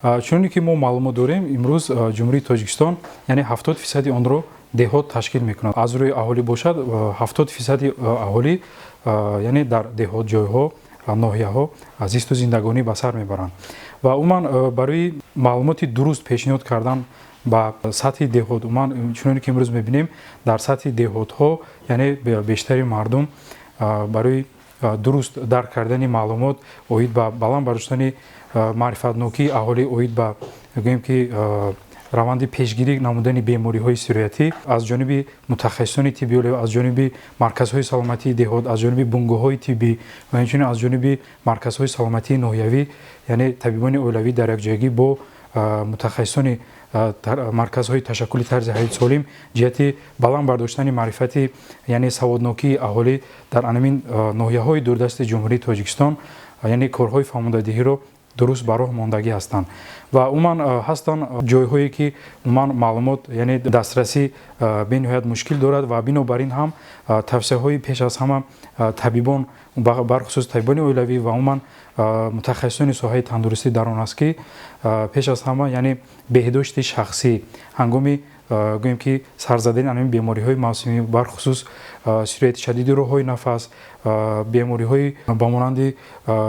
Чуноне ки мо маълумот дорем, имрӯз Ҷумҳурии Тоҷикистон, яъне 70% онро деҳот ташкил мекунад. Аз рӯи аҳолӣ бошад, 70% аҳолӣ, яъне дар деҳот, ҷойҳо, ноҳияҳо зисту зиндагонӣ ба сар мебаранд. Ва умуман барои маълумоти дуруст пешниҳод кардан ба сатҳи деҳот, умуман чуноне ки имрӯз мебинем, дар сатҳи деҳотҳо, яъне бештари мардум барои дуруст дарк кардани маълумот оид ба баланд бардоштани маърифатнокии аҳолӣ, оид ба, гӯем ки, раванди пешгирӣ намудани бемориҳои сироятӣ аз ҷониби мутахассисони тиббӣ, аз ҷониби марказҳои саломатии деҳот, аз ҷониби бунгоҳҳои тиббӣ ва инчунин аз ҷониби марказҳои саломатии ноҳиявӣ, яъне табибони оилавӣ дар якҷоягӣ бо мутахассисони марказҳои ташаккули тарзи ҳаёти солим ҷиҳати баланд бардоштани маърифати, яъне саводнокии аҳолӣ дар ҳамин ноҳияҳои дурдасти Ҷумҳурии Тоҷикистон, яъне корҳои фаҳмондадиҳиро дуруст ба роҳ мондагӣ ҳастанд. Ва умуман ҳастанд ҷойҳое ки умуман маълумот, яъне дастрасӣ бениҳоят мушкил дорад ва бинобар ин ҳам тавсияҳои пеш аз ҳама табибон, бархусус табибони оилавӣ ва умуман мутахассисони соҳаи тандурустӣ дар он аст, ки пеш аз ҳама, яъне беҳдошти шахсӣ ҳангоми, гӯем ки, сар задани ҳамин бемориҳои мавсимӣ, бархусус сирояти шадиди роҳҳои нафас, бемориҳои ба монанди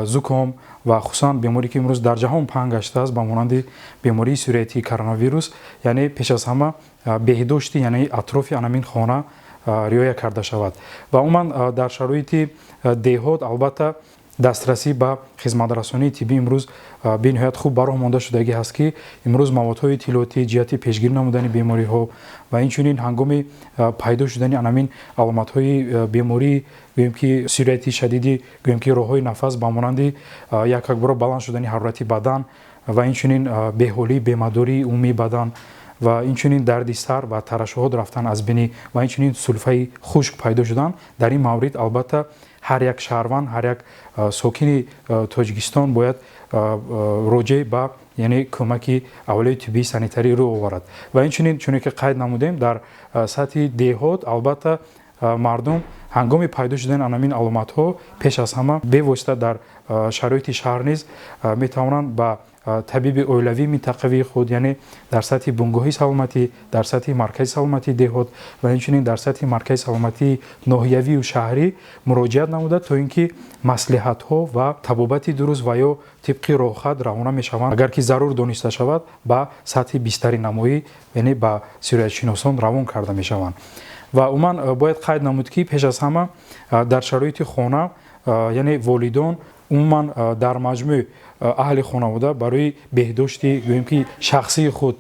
зуком ва хусусан беморие ки имрӯз дар ҷаҳон паҳн гаштааст, ба монанди бемории сироятии коронавирус, яъне пеш аз ҳама беҳдошти, яъне атрофи ҳамин хона риоя карда шавад. Ва умуман дар шароити деҳот албатта дастрасӣ ба хизматрасонии тиббӣ имрӯз бениҳоят хуб ба роҳ монда шудагӣ ҳаст, ки имрӯз маводҳои иттилоотӣ ҷиҳати пешгирӣ намудани бемориҳо ва инчунин ҳангоми пайдо шудани ҳамин аломатҳои бемории, гӯем ки, сирояти шадиди, гӯем ки, роҳҳои нафас, ба монанди якбора баланд шудани ҳарорати бадан ва инчунин беҳолӣ, бемадории умумии бадан ва инчунин дарди сар ва тарашшуҳот рафтан аз бинӣ ва инчунин сулфаи хушк пайдо шудан, дар ин маврид албатта ҳар як шаҳрванд, ҳар як сокини Тоҷикистон бояд роҷеъ ба, яъне, кӯмаки аввалияи тиббии санитарӣ рӯ оварад. Ва инчунин, чуне ки қайд намудем, дар сатҳи деҳот албатта мардум ҳангоми пайдо шудани ҳамин аломатҳо пеш аз ҳама бевосита дар шароити шаҳр низ метавонанд ба табиби оилавии минтақавии худ, яъне дар сатҳи бунгоҳи саломатӣ, дар сатҳи маркази саломатии деҳот ва инчунин дар сатҳи маркази саломатии ноҳиявию шаҳрӣ муроҷиат намуда, то ин ки маслиҳатҳо ва табобати дуруст ва ё тибқи роҳхат равона мешаванд, агар ки зарур дониста шавад, ба сатҳи бистаринамоӣ, яъне ба сироятшиносон равон карда мешаванд. Ва умуман бояд қайд намуд, ки пеш аз ҳама дар шароити хона, яъне волидон, умуман дар маҷмӯъ аҳли хонавода барои беҳдошти, гӯем ки, шахсии худ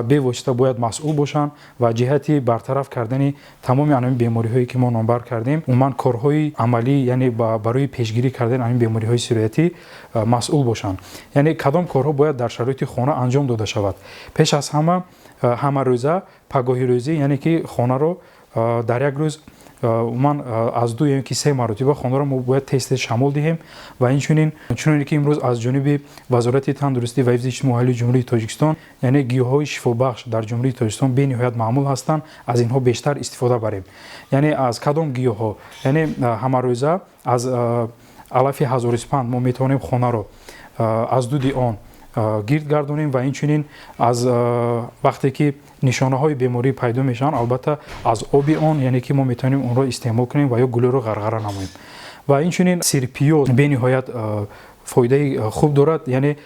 бевосита бояд масъул бошанд ва ҷиҳати бартараф кардани тамоми ҳамин бемориҳое ки мо номбар кардем, умуман корҳои амалӣ, яъне барои пешгирӣ кардани ҳамин бемориҳои сироятӣ масъул бошанд. Яъне кадом корҳо бояд дар шароити хона анҷом дода шавад? Пеш аз ҳама ҳамарӯза пагоҳи рӯзӣ, яъне ки хонаро дар як рӯз умуман аз ду ё ки се маротиба хонаро мо бояд тез тез шамол диҳем. Ва инчунин, чуноне ки имрӯз аз ҷониби Вазорати тандурустӣ ва ҳифзи иҷтимоии аҳолии Ҷумҳурии Тоҷикистон, яъне гиёҳҳои шифобахш дар Ҷумҳурии Тоҷикистон бениҳоят маъмул ҳастанд, аз инҳо бештар истифода барем. Яъне аз кадом гиёҳҳо? Яъне ҳамарӯза аз алафи ҳазориспанд мо метавонем хонаро аз дуди он гирд гардонем ва инчунин аз вақте ки нишонаҳои беморӣ пайдо мешаванд, албатта аз оби он, яъне ки мо метавонем онро истеъмол кунем ва ё гулӯро ғарғара намоем. Ва инчунин сирпиёз бениҳоят фоидаи хуб дорад, яъне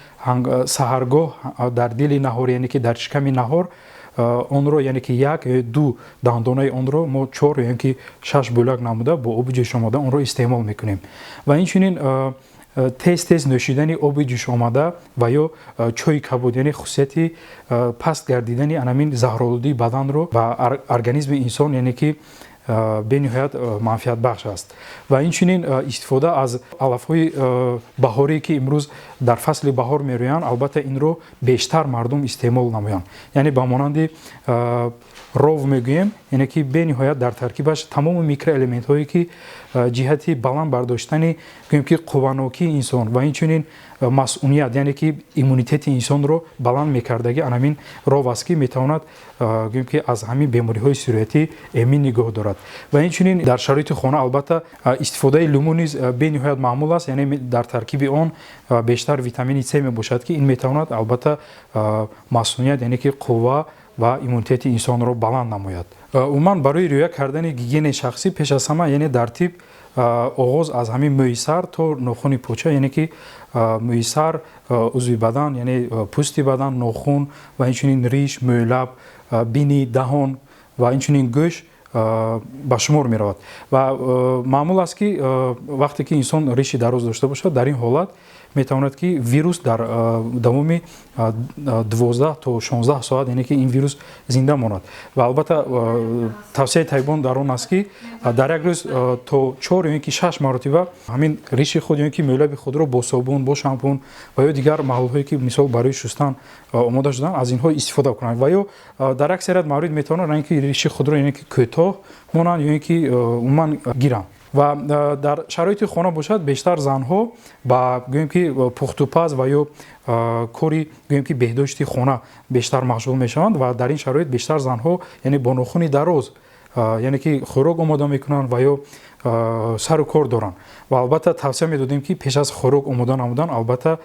саҳаргоҳ дар дили наҳор, яъне ки дар шиками наҳор онро, яъне ки як ё ду дандонаи онро мо чор ё ки шаш бӯлак намуда, бо оби ҷӯшомада онро истеъмол мекунем. Ва инчунин тез тез нӯшидани оби ҷӯшомада ва ё чойи кабуд, яъне хусусияти паст гардидани ҳамин заҳролудии баданро ба организми инсон, яъне ки бениҳоят манфиатбахш аст. Ва инчунин истифода аз алафҳои баҳорӣ, ки имрӯз дар фасли баҳор мерӯянд, албатта инро бештар мардум истеъмол намоянд, яъне ба монанди ров мегӯем, яъне ки бениҳоят дар таркибаш тамоми микроэлементҳое ки ҷиҳати баланд бардоштани, гӯем ки, қувванокии инсон ва инчунин масъуният, яъне ки иммунитети инсонро баланд мекардаги ҳамин ров аст, ки метавонад, гӯем ки, аз ҳамин бемориҳои сироятӣ эмин нигоҳ дорад. Ва инчунин дар шароити хона албатта истифодаи лимӯ низ бениҳоят маъмул аст, яъне дар таркиби он бештар бештар витамини С мебошад, ки ин метавонад, албатта, масуният, яъне ки қувва ва иммунитети инсонро баланд намояд. Умуман, барои риоя кардани гигиенаи шахсӣ, пеш аз ҳама, яъне дар тиб оғоз аз ҳамин мӯи сар то нохуни поча, яъне ки мӯи сар, узви бадан, яъне пӯсти бадан, нохун ва инчунин риш, мӯйлаб, бинӣ, даҳон ва инчунин гӯш ба шумор меравад. Ва маъмул аст, ки вақте ки инсон риши дароз дошта бошад, дар ин ҳолат метавонад, ки вирус дар давоми 12 то 16 соат, яъне ки ин вирус зинда монад. Ва албатта, тавсияи табибон дар он аст, ки дар як рӯз то чор ё ин ки шаш маротиба ҳамин риши худ ё ин ки мӯйлаби худро бо собун, бо шампун ва ё дигар маҳлулҳое, ки мисол барои шустан омода шуданд, аз инҳо истифода кунанд. Ва ё дар аксарият маврид метавонанд, ин ки риши худро, яъне ки кӯтоҳ монанд ё ин ки умуман гиранд. Ва дар шароити хона бошад, бештар занҳо ба, гӯем ки, пухтупаз ва ё кори, гӯем ки, беҳдошти хона бештар машғул мешаванд. Ва дар ин шароит бештар занҳо, яъне бо нохуни дароз, яъне ки хӯрок омода мекунанд ва ё сару кор доранд. Ва албатта, тавсия медодем, ки пеш аз хӯрок омода намудан, албатта,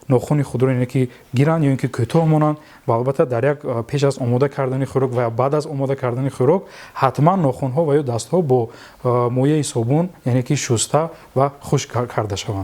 нохуни худро, яъне ки гиранд ё ин ки кӯтоҳ монанд. Ва албатта, дар як пеш аз омода кардани хӯрок ва баъд аз омода кардани хӯрок ҳатман нохунҳо ва ё дастҳо бо моеи собун, яъне ки шуста ва хушк карда шаванд.